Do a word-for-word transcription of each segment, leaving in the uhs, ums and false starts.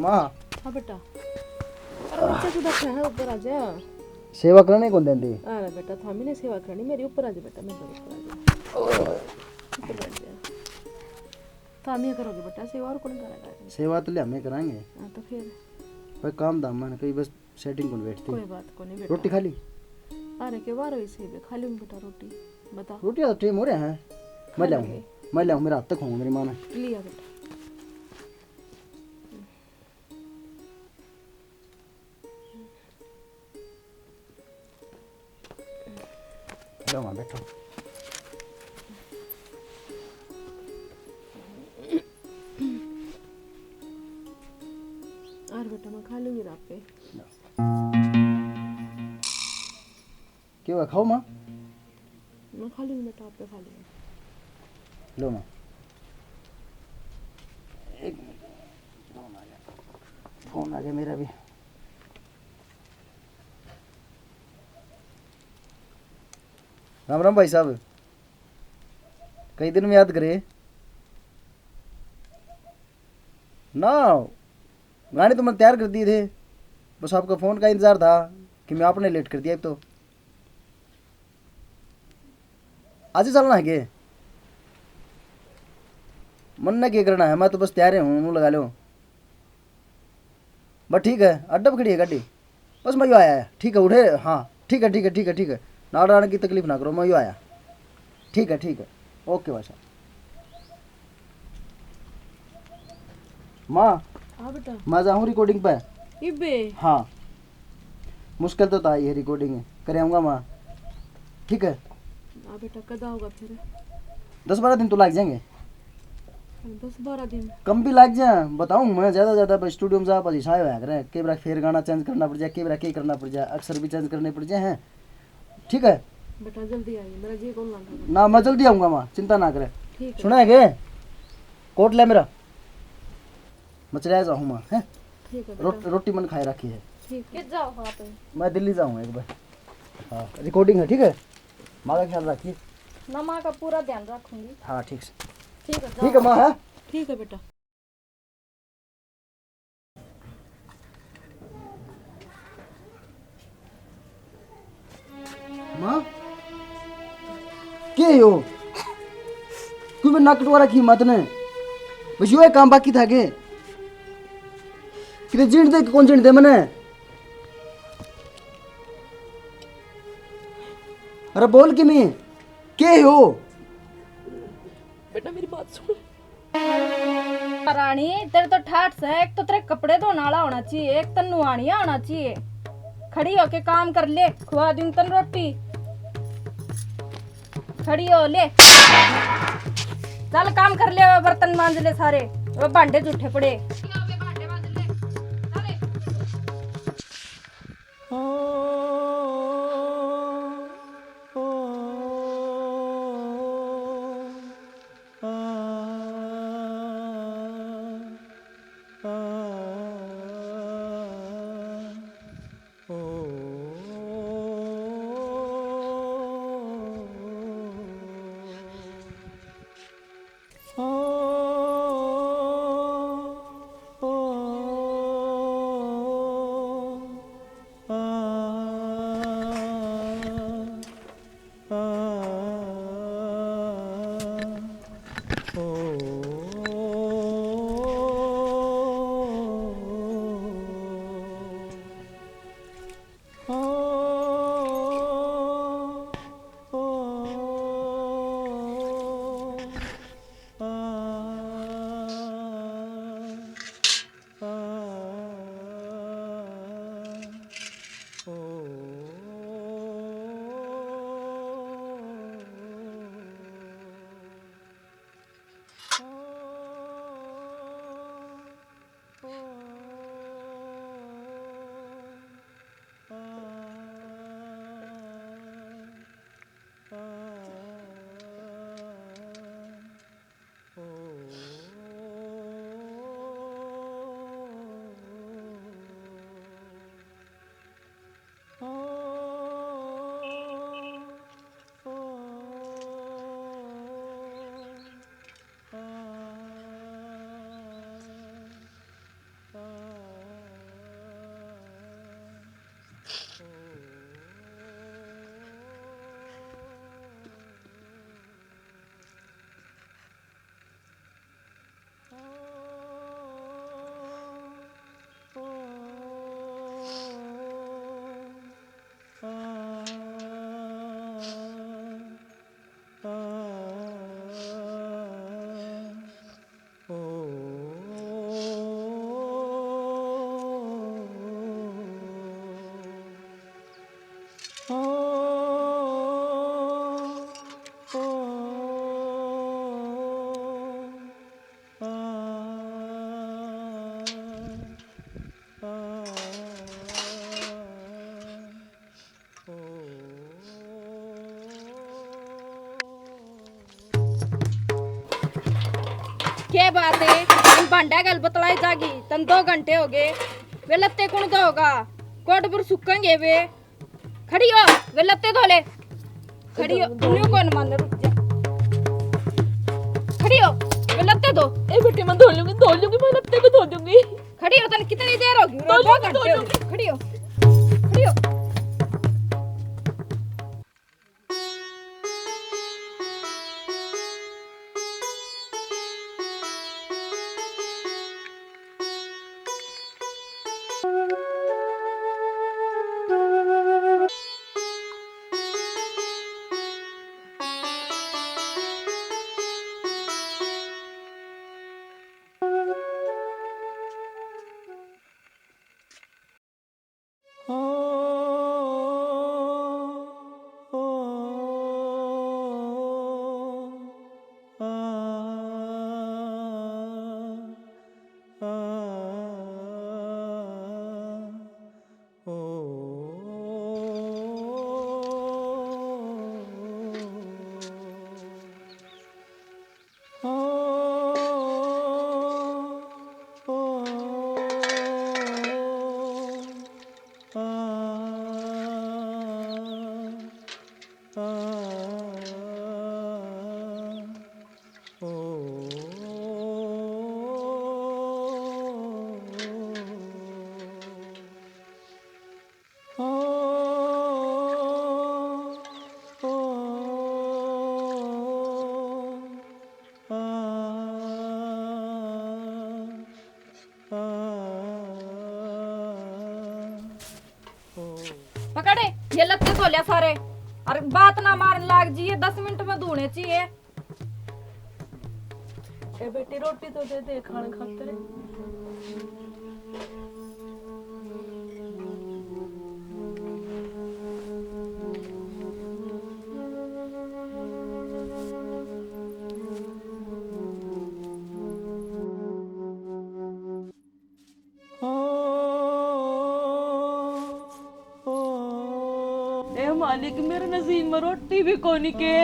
माँ। हाँ बेटा। अरे बच्चा तू बैठा है, ऊपर आ जा। सेवा करने कौन देंदी? अरे बेटा, थामी ने सेवा करनी, मेरी ऊपर आ जा बेटा, मेरे ऊपर आ जा। ऊपर बैठ जा। थामी करोगे बेटा सेवा, और कौन करेगा? सेवा तो ले हमें करांगे। हाँ तो फिर? पर काम धाम में कहीं बस सेटिंग कौन बैठती। कोई बात को नहीं बेटा। रोटी खा ली? अरे के बार हुई सी बे, खा लूंगी बेटा रोटी। बता। रोटी तो टाइम हो रहा है। मैं खा ले आऊँ। लूंगी। मैं ले आऊँ, मेरा हाथ तक खाऊंगा मेरी माँ ने। लिया बेटा। लो माँ, बैठो। और बेटा, मैं खा लूंगी रात पे। लो। क्यों है, खाओ माँ। मैं खा लूंगी बेटा, आप पे खा लूंगी। लो माँ। एक मिनट। फोन आ गया। फोन आ गया मेरा भी। राम राम भाई साहब। कई दिन में याद करे ना। गाने तो मैंने तैयार कर दिए थे, बस आपका फोन का इंतजार था कि मैं आपने लेट कर दिया। अब तो आज ही चलना है के? मन्ने के करना है, मैं तो बस तैयार हूँ, मुंह लगा लो। बस ठीक है, अड्डा पे खड़ी है गाड़ी। बस मैं यो आया है, ठीक है, उठे, हाँ, ठीक है, ठीक है, ठीक है, ठीक है। नाड़ आने की तकलीफ ना करो, मैं यो आया। ठीक है, ठीक है, ओके भाई साहब। माँ, हाँ बेटा। मैं जाऊँ रिकॉर्डिंग पे। इबे? हाँ, मुश्किल तो आई है रिकॉर्डिंग, कर आऊँगा माँ। ठीक है। हाँ बेटा, कद आओगा फिर? दस बारह दिन तो लग जाएंगे। दस बारह दिन? कम भी लग जाए, बताऊँ मैं, ज़्यादा ज़्यादा बस स्टूडियो में जा, बस हिसाब होया करे, कई बार फिर गाना चेंज करना पड़ जाए, कई बार के करना पड़ जाए, अक्सर भी चेंज करने पड़ जाए हैं। ठीक है। बेटा जल्दी आइए, मेरा जी कौन लगा। ना, मैं जल्दी आऊँगा माँ, चिंता ना करे। ठीक है। सुना है के? कोट ले मेरा, मैं चला जाऊँ माँ, हैं? ठीक है रोट-, बेटा। रोटी मन खाए रखी है। ठीक है। कित जाओ आप? मैं दिल्ली जाऊँ एक बार। हाँ, रिकॉर्डिंग है, ठीक है। माँ का ख्याल रखिए। ना, माँ का पूरा ध्यान रखूंगी। हाँ, ठीक से। ठीक है, ठीक है जाओ। माँ, है। ठीक है बेटा। माँ, के हो? क्यों मैं नाक कटवा रखी माँ तने? बस यो एक काम बाकी था के? किते जीण दे कि कौन जीण दे मने? अरे बोल किमी, के हो? बेटा मेरी बात सुन। रानी, तेरे तो ठाठ से, एक तो तेरे कपड़े धोने वाला होना चाहिए, एक तन्नू आनिया होना चाहिए। खड़ी होके काम कर ले, खुआ दूं तन रोटी। खड़ी हो ले, चल काम कर ले, वो बर्तन मांज ले सारे, वो भांडे जूठे पड़े। के बात है? हम भांडा गल बतलाई जागी, तन दो घंटे हो गए। वे लत्ते कौन धोगा? कोट पर सुखेंगे वे। खड़ी हो, वे लत्ते धो ले। खड़ी हो, न्यू कौन मान, रुक जा। खड़ी हो, वे लत्ते धो। ए बेटी, मैं धो लूंगी, धो लूंगी, मैं लत्ते को धो दूंगी। खड़ी हो, तन कितनी देर होगी? दो घंटे हो गए। खड़ी हो, खड़ी हो। पकड़े, ये लत्ते धो लिया सारे। और बात ना मारन लाग जी, ये दस मिनट में धोने चाहिए। ए बेटी, रोटी तो दे दे खाने खातर। ए मालिक, मेरे नसीब में रोटी भी कोनी के,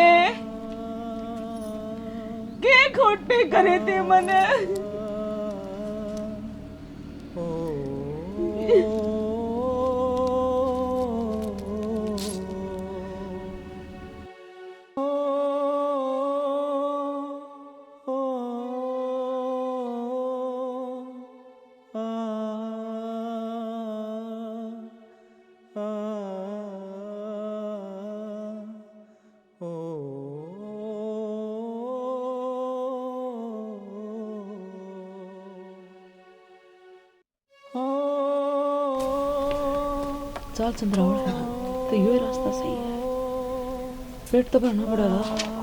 के खोटे करे ते मने। चल चंद्रावल, तो यो रास्ता सही है। पेट तो भरना पड़ेगा।